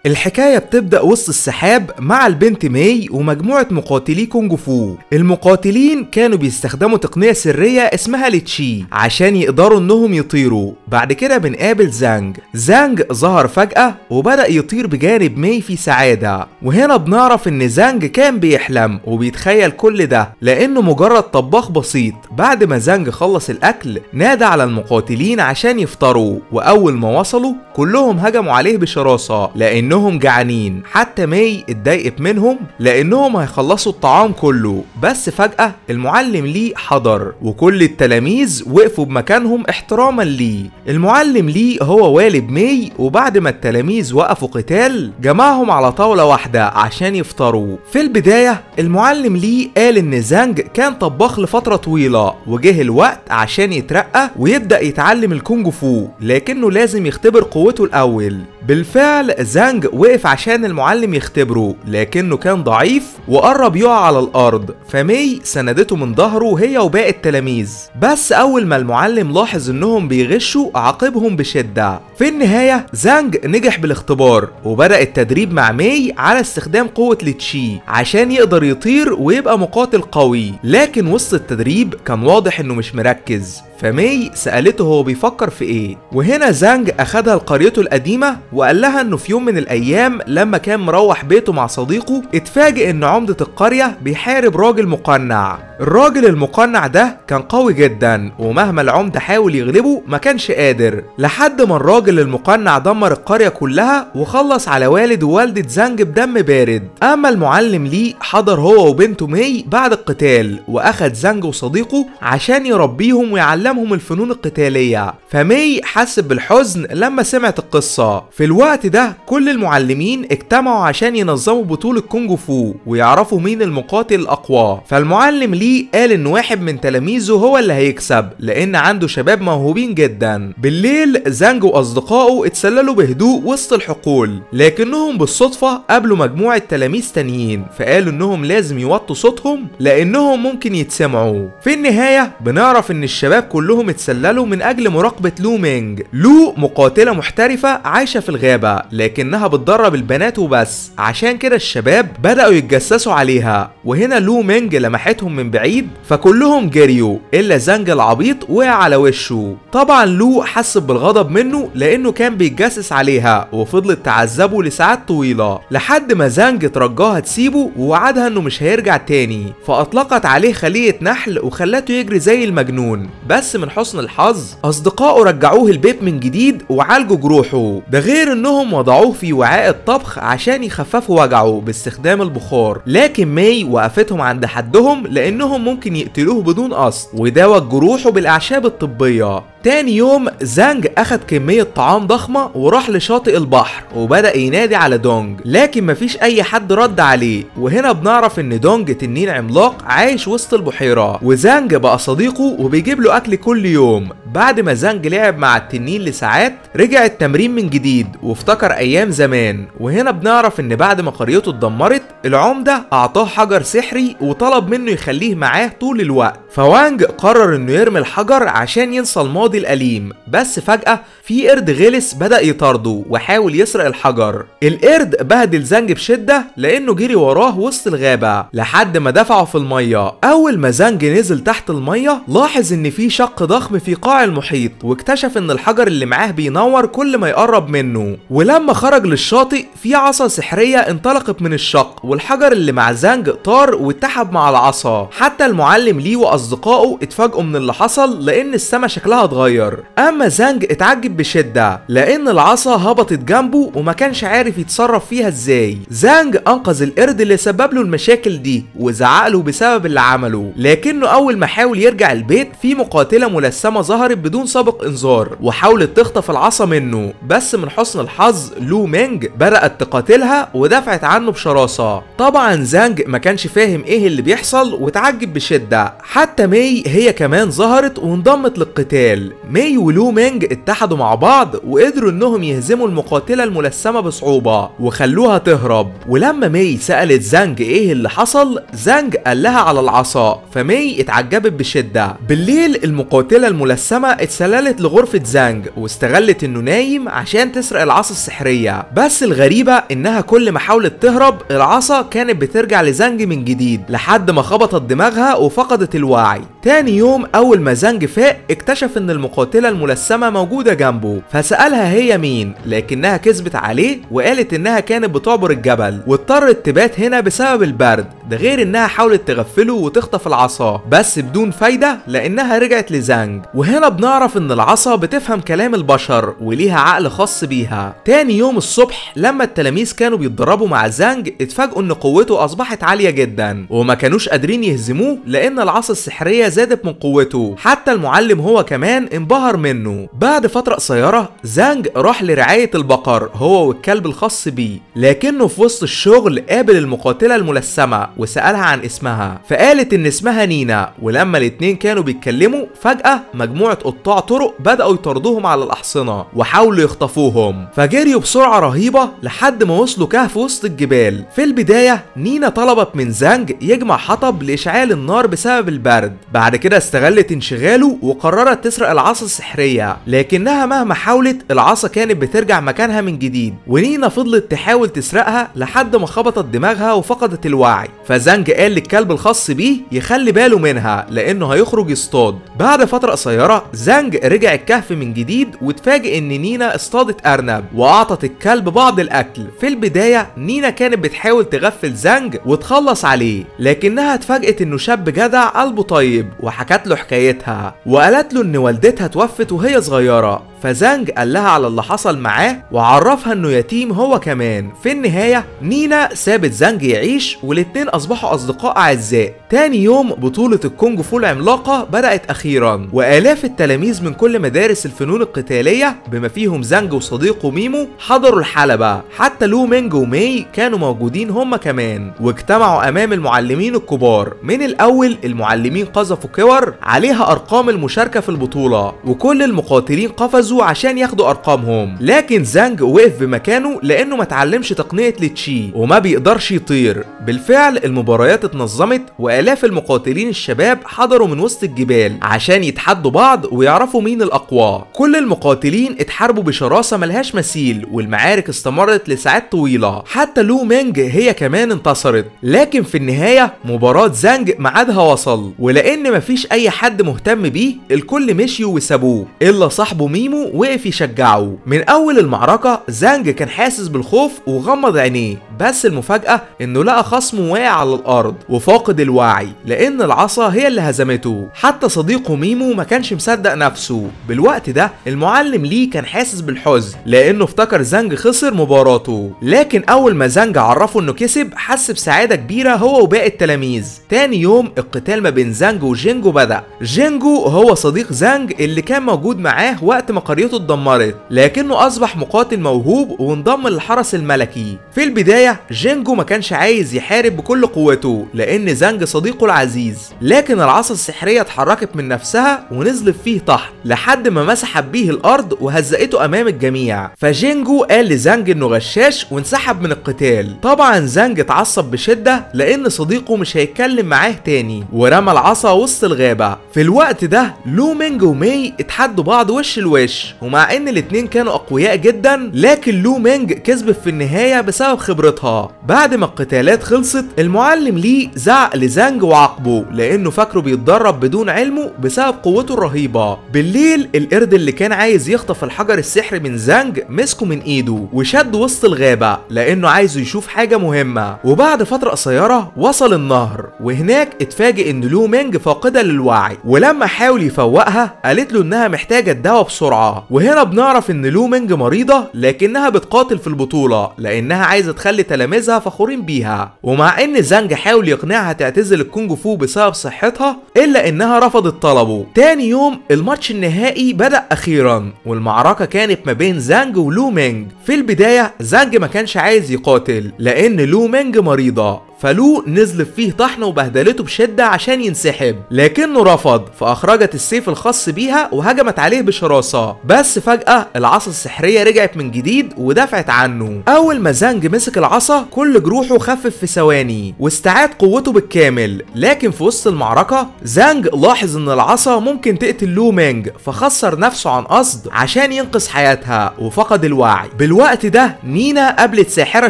الحكاية بتبدأ وسط السحاب مع البنت ماي ومجموعة مقاتلي كونج فو. المقاتلين كانوا بيستخدموا تقنية سرية اسمها ليتشي عشان يقدروا انهم يطيروا. بعد كده بنقابل زانج. زانج ظهر فجأة وبدأ يطير بجانب ماي في سعادة، وهنا بنعرف ان زانج كان بيحلم وبيتخيل كل ده لانه مجرد طباخ بسيط. بعد ما زانج خلص الاكل نادى على المقاتلين عشان يفطروا، واول ما وصلوا كلهم هجموا عليه بشراسة لانهم جعانين. حتى ماي اتضايقت منهم لانهم هيخلصوا الطعام كله. بس فجأة المعلم لي حضر وكل التلاميذ وقفوا بمكانهم احتراما ليه. المعلم لي هو والد ماي، وبعد ما التلاميذ وقفوا قتال جمعهم على طاولة واحدة عشان يفطروا. في البداية المعلم لي قال ان زانج كان طباخ لفترة طويلة وجه الوقت عشان يترقى ويبدأ يتعلم الكونج فو، لكنه لازم يختبر قوته الأول. بالفعل زانج وقف عشان المعلم يختبره، لكنه كان ضعيف وقرب يقع على الأرض، فماي سندته من ظهره هي وباقي التلاميذ. بس أول ما المعلم لاحظ انهم بيغشوا عاقبهم بشدة. في النهاية زانج نجح بالاختبار وبدأ التدريب مع ماي على استخدام قوة ليتشي عشان يقدر يطير ويبقى مقاتل قوي. لكن وسط التدريب كان واضح انه مش مركز، فماي سألته هو بيفكر في ايه. وهنا زانج اخدها لقريته القديمة وقال لها انه في يوم من الايام لما كان مروح بيته مع صديقه اتفاجئ ان عمدة القرية بيحارب راجل مقنع. الراجل المقنع ده كان قوي جدا، ومهما العمدة حاول يغلبه ما كانش قادر، لحد ما الراجل المقنع دمر القرية كلها وخلص على والد ووالدة زانج بدم بارد. اما المعلم لي حضر هو وبنته ماي بعد القتال واخد زانج وصديقه عشان يربيهم ويعلمهم الفنون القتالية. فماي حس بالحزن لما سمعت القصة. في الوقت ده كل المعلمين اجتمعوا عشان ينظموا بطولة كونج فو ويعرفوا مين المقاتل الأقوى. فالمعلم لي قال ان واحد من تلاميذه هو اللي هيكسب لان عنده شباب موهوبين جدا. بالليل زانج واصدقائه اتسللوا بهدوء وسط الحقول، لكنهم بالصدفة قابلوا مجموعة تلاميذ تانيين، فقالوا انهم لازم يوطوا صوتهم لانهم ممكن يتسمعوا. في النهاية بنعرف ان الشباب كلهم اتسللوا من اجل مراقبة لو مينج. لو مقاتلة محترفة عايشة في الغابة، لكنها بتدرب البنات وبس، عشان كده الشباب بدأوا يتجسسوا عليها. وهنا لو مينج لمحتهم من بعيد فكلهم جريوا الا زانج العبيط وقع على وشه. طبعا لو حس بالغضب منه لانه كان بيتجسس عليها، وفضلت تعذبه لساعات طويلة لحد ما زانج ترجاها تسيبه ووعدها انه مش هيرجع تاني. فاطلقت عليه خلية نحل وخلته يجري زي المجنون، بس من حسن الحظ اصدقائه رجعوه البيت من جديد وعالجوا جروحه، ده غير انهم وضعوه في وعاء الطبخ عشان يخففوا وجعه باستخدام البخار. لكن ماي وقفتهم عند حدهم لانهم ممكن يقتلوه بدون قصد، وداوت جروحه بالاعشاب الطبية. تاني يوم زانج اخد كمية طعام ضخمة وراح لشاطئ البحر وبدأ ينادي على دونج، لكن مفيش اي حد رد عليه. وهنا بنعرف ان دونج تنين عملاق عايش وسط البحيرة، وزانج بقى صديقه وبيجيب له اكل كل يوم. بعد ما زانج لعب مع التنين لساعات رجع التمرين من جديد وافتكر ايام زمان. وهنا بنعرف ان بعد ما قريته اتدمرت العمدة اعطاه حجر سحري وطلب منه يخليه معاه طول الوقت. فوانج قرر انه يرمي الحجر عشان ينسى الماضي الأليم، بس فجأة في قرد غلس بدأ يطارده وحاول يسرق الحجر. القرد بهدل زانج بشدة لأنه جري وراه وسط الغابة لحد ما دفعه في المية. أول ما زانج نزل تحت المية لاحظ إن في شق ضخم في قاع المحيط، واكتشف إن الحجر اللي معاه بينور كل ما يقرب منه. ولما خرج للشاطئ في عصا سحرية انطلقت من الشق، والحجر اللي مع زانج طار واتحد مع العصا. حتى المعلم ليه وأصدقائه اتفاجئوا من اللي حصل لأن السما شكلها اتغير. اما زانج اتعجب بشدة لان العصا هبطت جنبه وما كانش عارف يتصرف فيها ازاي. زانج انقذ القرد اللي سبب له المشاكل دي وزعق له بسبب اللي عمله، لكنه اول ما حاول يرجع البيت في مقاتلة ملثمة ظهرت بدون سابق انذار وحاولت تخطف العصا منه، بس من حسن الحظ لو مينج بدأت تقاتلها ودفعت عنه بشراسة. العصا. طبعا زانج ما كانش فاهم ايه اللي بيحصل وتعجب بشدة. حتى ماي هي كمان ظهرت وانضمت للقتال. ماي ولو مينج اتحدوا مع بعض وقدروا انهم يهزموا المقاتلة الملثمة بصعوبة وخلوها تهرب. ولما ماي سألت زانج ايه اللي حصل، زانج قال لها على العصا، فماي اتعجبت بشدة. بالليل المقاتلة الملثمة اتسللت لغرفة زانج واستغلت انه نايم عشان تسرق العصا السحرية، بس الغريبة انها كل ما حاولت تهرب العصا كانت بترجع لزانج من جديد لحد ما خبطت دماغها وفقدت الوعي. تاني يوم اول ما زانج فاق اكتشف ان المقاتلة الملثمة موجودة جنبه، فسألها هي مين، لكنها كذبت عليه وقالت انها كانت بتعبر الجبل واضطرت تبات هنا بسبب البرد، ده غير انها حاولت تغفله وتخطف العصا بس بدون فايدة لانها رجعت لزانج. وهنا بنعرف ان العصا بتفهم كلام البشر وليها عقل خاص بيها. تاني يوم الصبح لما التلاميذ كانوا بيتدربوا مع زانج اتفاجئوا ان قوته اصبحت عالية جدا وما كانوش قادرين يهزموه لان العصا السحرية زادت من قوته، حتى المعلم هو كمان انبهر منه. بعد فترة قصيرة زانج راح لرعاية البقر هو والكلب الخاص بيه، لكنه في وسط الشغل قابل المقاتلة الملثمة وسألها عن اسمها، فقالت ان اسمها نينا. ولما الاتنين كانوا بيتكلموا فجأة مجموعة قطاع طرق بدأوا يطاردوهم على الأحصنة وحاولوا يخطفوهم، فجريوا بسرعة رهيبة لحد ما وصلوا كهف وسط الجبال. في البداية نينا طلبت من زانج يجمع حطب لإشعال النار بسبب البرد، بعد كده استغلت انشغاله وقررت تسرق العصا السحرية، لكنها مهما حاولت العصا كانت بترجع مكانها من جديد، ونينا فضلت تحاول تسرقها لحد ما خبطت دماغها وفقدت الوعي. فزانج قال للكلب الخاص بيه يخلي باله منها لانه هيخرج يصطاد. بعد فترة قصيرة زانج رجع الكهف من جديد واتفاجئ ان نينا اصطادت ارنب واعطت الكلب بعض الاكل. في البداية نينا كانت بتحاول تغفل زانج وتخلص عليه، لكنها اتفاجئت انه شاب جدع قلبه طيب وحكت له حكايتها وقالت له ان والدتها توفت وهي صغيرة. فزانج قال لها على اللي حصل معاه وعرفها انه يتيم هو كمان. في النهاية نينا سابت زانج يعيش والاتنين اصبحوا اصدقاء اعزاء. تاني يوم بطولة الكونج فو العملاقة بدأت اخيرا، والاف التلاميذ من كل مدارس الفنون القتالية بما فيهم زانج وصديقه ميمو حضروا الحلبة، حتى لو مينج وماي كانوا موجودين هما كمان، واجتمعوا امام المعلمين الكبار. من الاول المعلمين قذفوا كور عليها ارقام المشاركة في البطولة وكل المقاتلين قفزوا عشان ياخدوا ارقامهم، لكن زانج وقف بمكانه لانه ما اتعلمش تقنية التشي وما بيقدرش يطير. بالفعل المباريات اتنظمت والاف المقاتلين الشباب حضروا من وسط الجبال عشان يتحدوا بعض ويعرفوا مين الاقوى. كل المقاتلين اتحاربوا بشراسة ملهاش مثيل والمعارك استمرت لساعات طويلة، حتى لو مينج هي كمان انتصرت، لكن في النهاية مباراة زانج ميعادها وصل، ولان مفيش اي حد مهتم بيه الكل مشيوا وسابوه الا صاحبه ميمو وقف يشجعه. من اول المعركة زانج كان حاسس بالخوف وغمض عينيه، بس المفاجأة انه لقى خصمه واقع على الارض وفاقد الوعي لان العصا هي اللي هزمته. حتى صديقه ميمو ما كانش مصدق نفسه. بالوقت ده المعلم ليه كان حاسس بالحزن لانه افتكر زانج خسر مباراته، لكن اول ما زانج عرفه انه كسب حس بسعادة كبيرة هو وباقي التلاميذ. تاني يوم القتال ما بين زانج وجينجو بدأ. جينجو هو صديق زانج اللي كان موجود معاه وقت ما قريته اتدمرت، لكنه اصبح مقاتل موهوب وانضم للحرس الملكي. في البداية جينجو ما كانش عايز يحارب بكل قوته لان زانج صديقه العزيز، لكن العصا السحرية اتحركت من نفسها ونزلت فيه طحن لحد ما مسحت بيه الارض وهزقته امام الجميع. فجينجو قال لزانج انه غشاش وانسحب من القتال. طبعا زانج اتعصب بشدة لان صديقه مش هيتكلم معاه تاني ورمى العصا وسط الغابة. في الوقت ده لو مينج وماي اتحدوا بعض وش لوش، ومع ان الاتنين كانوا اقوياء جدا لكن لو مينج كسبت في النهاية بسبب خبرتها. بعد ما القتالات خلصت المعلم ليه زعق لزانج وعاقبه لانه فاكره بيتدرب بدون علمه بسبب قوته الرهيبة. بالليل القرد اللي كان عايز يخطف الحجر السحري من زانج مسكه من ايده وشد وسط الغابة لانه عايزه يشوف حاجة مهمة. وبعد فترة قصيرة وصل النهر، وهناك اتفاجئ ان لو مينج فاقدة للوعي، ولما حاول يفوقها قالت له انها محتاجة الدواء بسرعة. وهنا بنعرف ان لو مينج مريضة لكنها بتقاتل في البطولة لانها عايزة تخلي تلاميذها فخورين بيها. ومع ان ان زانج حاول يقنعها تعتزل الكونج فو بسبب صحتها الا انها رفضت طلبه. تاني يوم الماتش النهائي بدأ اخيرا، والمعركة كانت ما بين زانج ولو مينج. في البداية زانج ما كانش عايز يقاتل لان لو مينج مريضة، فلو نزل فيه طحن وبهدلته بشدة عشان ينسحب، لكنه رفض، فأخرجت السيف الخاص بيها وهجمت عليه بشراسة. بس فجأة العصا السحرية رجعت من جديد ودافعت عنه. أول ما زانج مسك العصا كل جروحه خفف في ثواني واستعاد قوته بالكامل. لكن في وسط المعركة زانج لاحظ إن العصا ممكن تقتل لو مينج، فخسر نفسه عن قصد عشان ينقذ حياتها وفقد الوعي. بالوقت ده نينا قابلت ساحرة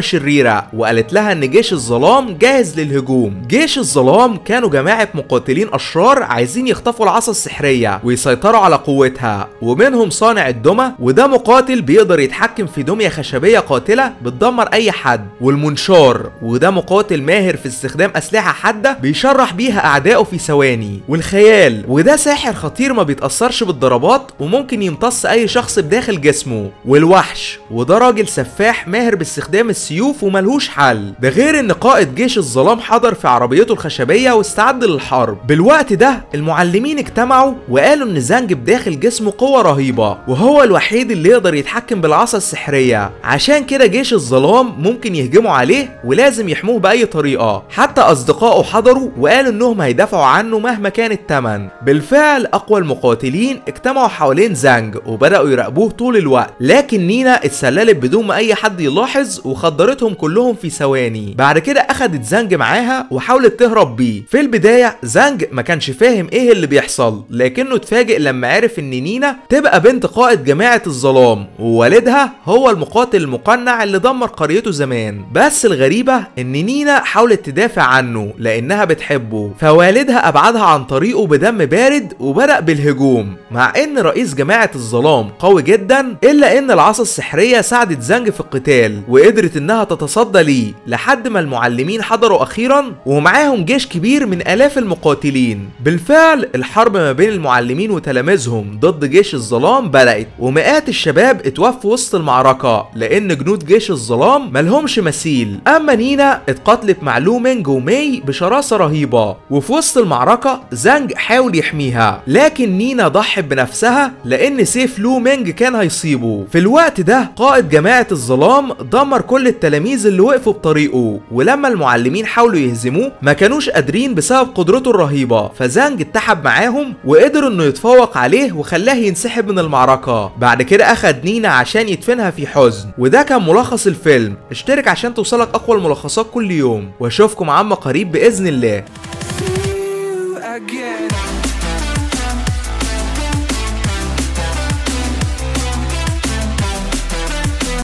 شريرة وقالت لها إن جيش الظلام جاهز للهجوم. جيش الظلام كانوا جماعة مقاتلين أشرار عايزين يخطفوا العصا السحرية ويسيطروا على قوتها، ومنهم صانع الدمى، وده مقاتل بيقدر يتحكم في دمية خشبية قاتلة بتدمر أي حد، والمنشار، وده مقاتل ماهر في استخدام أسلحة حادة بيشرح بيها أعدائه في ثواني، والخيال، وده ساحر خطير ما بيتأثرش بالضربات وممكن يمتص أي شخص بداخل جسمه، والوحش، وده راجل سفاح ماهر باستخدام السيوف وملهوش حل. ده غير إن قائد جيش الظلام حضر في عربيته الخشبية واستعد للحرب. بالوقت ده المعلمين اجتمعوا وقالوا ان زانج بداخل جسمه قوة رهيبة وهو الوحيد اللي يقدر يتحكم بالعصا السحرية، عشان كده جيش الظلام ممكن يهجموا عليه ولازم يحموه بأي طريقة. حتى أصدقائه حضروا وقالوا انهم هيدافعوا عنه مهما كان الثمن. بالفعل أقوى المقاتلين اجتمعوا حوالين زانج وبدأوا يراقبوه طول الوقت، لكن نينا اتسللت بدون ما أي حد يلاحظ وخدرتهم كلهم في ثواني. بعد كده أخدت زانج معاها وحاولت تهرب بيه. في البداية زانج ما كانش فاهم ايه اللي بيحصل، لكنه اتفاجئ لما عرف ان نينا تبقى بنت قائد جماعة الظلام ووالدها هو المقاتل المقنع اللي دمر قريته زمان. بس الغريبة ان نينا حاولت تدافع عنه لانها بتحبه، فوالدها ابعدها عن طريقه بدم بارد وبدأ بالهجوم. مع ان رئيس جماعة الظلام قوي جدا، الا ان العصا السحرية ساعدت زانج في القتال وقدرت انها تتصدى ليه، لحد ما المعلمين حضروا اخيرا ومعاهم جيش كبير من الاف المقاتلين. بالفعل الحرب ما بين المعلمين وتلاميذهم ضد جيش الظلام بدأت، ومئات الشباب اتوفوا وسط المعركة لان جنود جيش الظلام ملهمش مثيل. اما نينا اتقاتلت مع لو مينج وماي بشراسة رهيبة، وفي وسط المعركة زانج حاول يحميها، لكن نينا ضحت بنفسها لان سيف لو مينج كان هيصيبه. في الوقت ده قائد جماعة الظلام دمر كل التلاميذ اللي وقفوا بطريقه، ولما المعلمين حاولوا يهزموه ما كانوش قادرين بسبب قدرته الرهيبة، فزانج اتحد معاهم وقدر انه يتفوق عليه وخلاه ينسحب من المعركة. بعد كده اخد نينا عشان يدفنها في حزن. وده كان ملخص الفيلم. اشترك عشان توصلك اقوى الملخصات كل يوم، واشوفكم عما قريب باذن الله. Again.